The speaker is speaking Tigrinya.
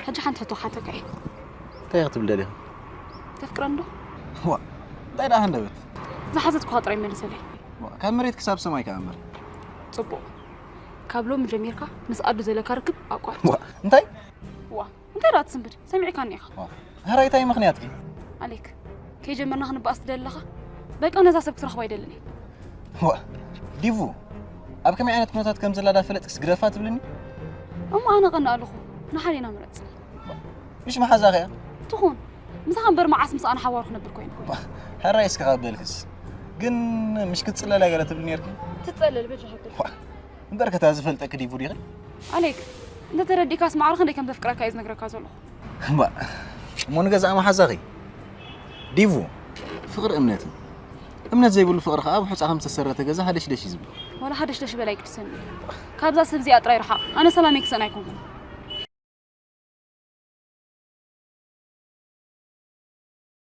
ሕጂ ሓንቲ ሕቶ ክሓተካ እየ። እንታይ ክትብል ደሊኻ? ተፍቅረኒ ዶ? ዋ እንታይ ደኣ ሃንደበት? ዝሓተትኩኻ ጥራይ መልሰለይ። ዋ ካብ መሬት ክሳብ ሰማይ ከኣ እምበር። ጽቡቕ። ካብ ሎሚ ጀሚርካ ምስ ኣዱ ዘለካ ርክብ ኣቋርጽ። ዋ እንታይ? ዋ እንታይ ደኣ ትስንብድ? ሰሚዕካኒ ኢኻ። ዋ ሕራይ እንታይ ምኽንያትኪ? ኣሌክ፣ ከይጀመርና ክንበኣስ ትደሊ ኣለኻ? በቃ ነዛ ሰብ ክትረኽባ ኣይደልን እየ። ዋ ዲቡ ኣብ ከመይ ዓይነት ኩነታት ከም ዘላ ዳፈለጥክስ ግደፋ ትብልኒ? እሞ ኣነ ቀንእ ኣለኹ። ንሓዴና ምረጽ። ምሽ መሓዛኺ እያ? ትኹን። ምሳኻ እምበር መዓስ ምስ ኣነ ሓዋሩ ክነብር ኮይኑ። ሕራይ እስኪ ካብ በልክስ ግን ምሽ ክትጽለላ ገለ ትብሊ ነርኪ? ትጸለል በጃ ሃብል። እምበር ከታ ዝፈልጠኪ ዲቡ ዲኺ? ኣሌክ፣ እንተ ተረዲእካስ ማዕረ ክንደይ ከም ዘፍቅረካ እየ ዝነግረካ ዘለኹ። እምባ እሞ ንገዛእ መሓዛኺ ዲቡ ፍቕሪ እምነት እዩ። እምነት ዘይብሉ ፍቕሪ ከዓ ኣብ ሑፃ ከም ዝተሰረተ ገዛ ሃደሽደሽ እዩ ዝብል። ዋላ ሃደሽደሽ በላይ ግድሰኒ። ካብዛ ሰብ እዚኣ ጥራይ ርሓቕ። ኣነ ሰላመይ ክሰን ኣይኮንኩን።